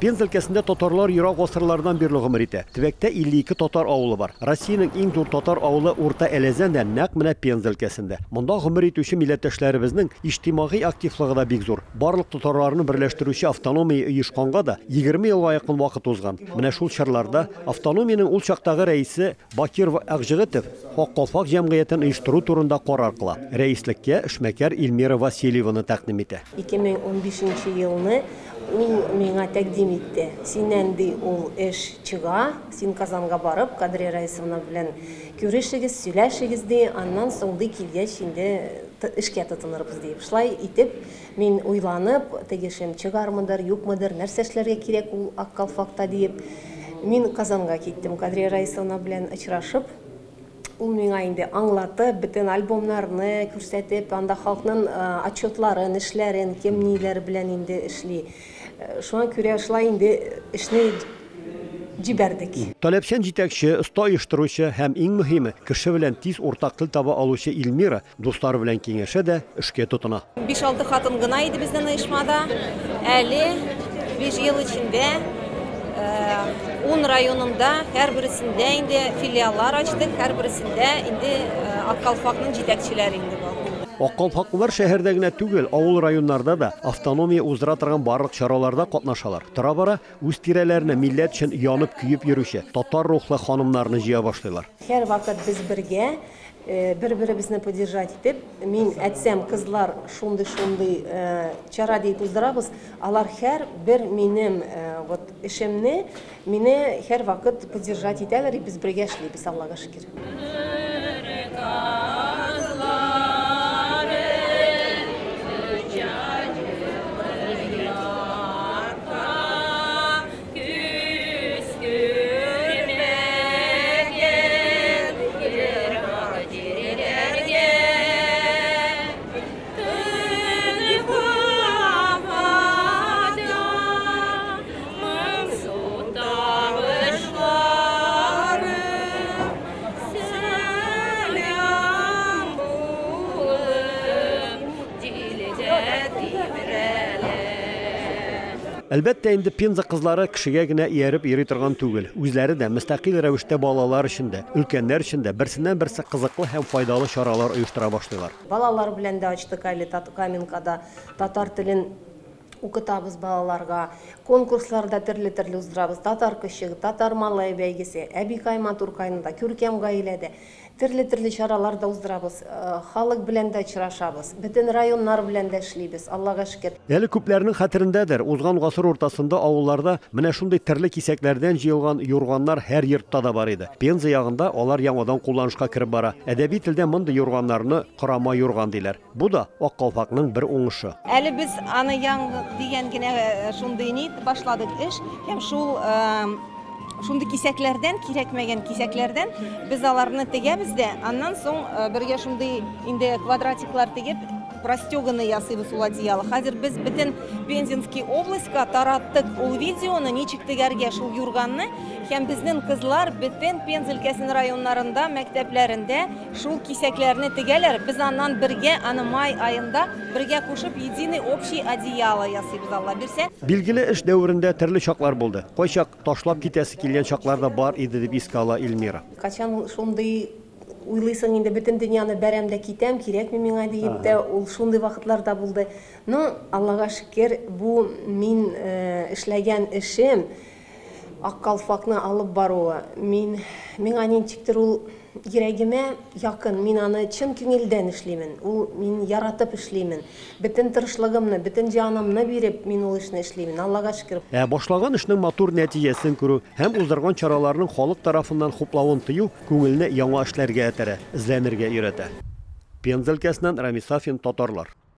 Пенза өлкәсендә татарлар ерак гасырлардан бирле гомер итә. Төбәктә 52 татар авылы бар. Россиянең иң зур татар авылы Урта Әләзән дә нәкъ менә Пенза өлкәсендә. Монда гомер итүче милләттәшләребезнең иҗтимагый активлыгы да бик зур. Барлык татарларны берләштерүче автономия оешканга да 20 елга якын вакыт узган. Менә шул чорларда автономиянең ул чактагы рәисе Бакир Акҗегетов Ак калфак җәмгыятен оештыру турында карар кыла. Рәислеккә эшмәкәр Эльмира Васильеваны тәкъдим итә. 2015 нче елны ул миңа тәкъдим итте. Синнән, ди, ул эш чыга, син Казанга барып, Кадрия Раисовна белән күрешегез, сөйләшегез, ди, аннан соң, ди, килгәч инде эшкә тотынырбыз, ди. Шулай итеп, мин уйланып, теге эшем чыгармыдыр, юкмыдыр, нәрсә эшләргә кирәк ул Ак калфакта диеп, мин Казанга киттем, Кадрия Раисовна белән очрашып. Ул миңа инде аңлатып, бөтен альбомнарны күрсәтеп, анда халыкның отчетларын, эшләрен, кем ниләр белән инде эшли. Шуңа күрә шулай инде эшне җибәрдек. Таләпчән җитәкче, оста оештыручы һәм, иң мөһиме, кеше белән тиз уртак тел таба алучы Эльмира дуслары белән киңәшә дә, эшкә тотына. Биш-алты хатын гына иде безнең оешмада. Әле биш ел эчендә ун районында һәрбересендә инде филиаллар ачтык, һәрбересендә инде Ак калфакның җитәкчеләре инде булды. Ак калфаклылар шәһәрдә генә түгел, авыл-районнарда да автономия уздыра торган барлык чараларда катнашалар. Тора-бара үз тирәләренә милләт өчен янып-көеп йөрүче, татар рухлы ханымнарны җыя башлыйлар. Һәрвакыт без бергә, Бер-беребезне поддержать итеп, мин әйтсәм, кызлар, шундый-шундый чара диеп уздырабыз, алар һәр бер минем вот эшемне, мине һәрвакыт поддержать итәләр, и без бергә эшлибез, Аллага шөкер. Әлбәттә инде, Пенза кызлары кешегә генә ияреп йөри торган түгел. Үзләре дә мөстәкыйль рәвештә балалар өчен дә, өлкәннәр өчен дә берсеннән-берсе кызыклы һәм файдалы чаралар оештыра башлыйлар. Балалар белән дә ачтык әле Каменкада татар телен укытабыз балаларга. Конкурслар да төрле-төрле уздырабыз. Татар көче, Татар малае бәйгесе, Әбикай матуркайны да, Күркәм гаиләдә. Төрле-төрле чаралар да уздырабыз, халык белән дә очрашабыз, бөтен районнар белән дә эшлибез, Аллага шөкер. Әле күпләрнең хәтерендәдер, узган гасыр уртасында авылларда менә шундый терле кисәкләрдән җыелган юрганнар һәр йортта да бар иде. Пенза ягында алар яңадан кулланышка кереп бара. Әдәби телдә мондый юрганнарны корама юрган диләр. Бу да Ак калфакның бер уңышы. Әле без аны яң дигән генә шундый ни башладык эш һәм шул шундый кисәкләрдән, кирәкмәгән кисәкләрдән без аларны тегәбез дә, аннан соң бергә шундый инде квадратиклар тегеп, простеганный ясыйбыз ул одеяло. Хәзер без бөтен Пензенский областька тараттык ул видеоны, ничек тегәргә шул юрганны, һәм безнең кызлар бөтен Пенза өлкәсенең районнарында, мәктәпләрендә шул кисәкләрне тегәләр. Без аннан бергә аны май аенда бергә кушып единый общий одеяло ясыйбыз, Алла бирсә. Билгеле, эш дәверендә төрле чаклар булды. Кайчак ташлап китәсе килгән чаклар да бар иде, дип искә ала Эльмира. Кайчан шундый уйлыйсың инде, бөтен дөньяны бәрәм дә китәм, кирәкми миңа диеп тә, ул шундый вакытлар да булды. Ну, Аллага шөкер, бу мин эшләгән эшем, Ак калфакны алып баруы, мин, миңа ничектер ул йөрәгемә якын, мин аны чын күңелдән эшлимен, ул мин яратып эшлимен. Бөтен тырышлыгымны, бөтен җанымны биреп мин ул эшне эшлимен, Аллага шөкер. Ә башлаган эшнең матур нәтиҗәсен күрү һәм уздырган чараларның халык тарафыннан хуплавын тою күңелне яңа эшләргә этәрә, эзләнергә өйрәтә. Пенза өлкәсеннән Рамис Сафин, Татарлар.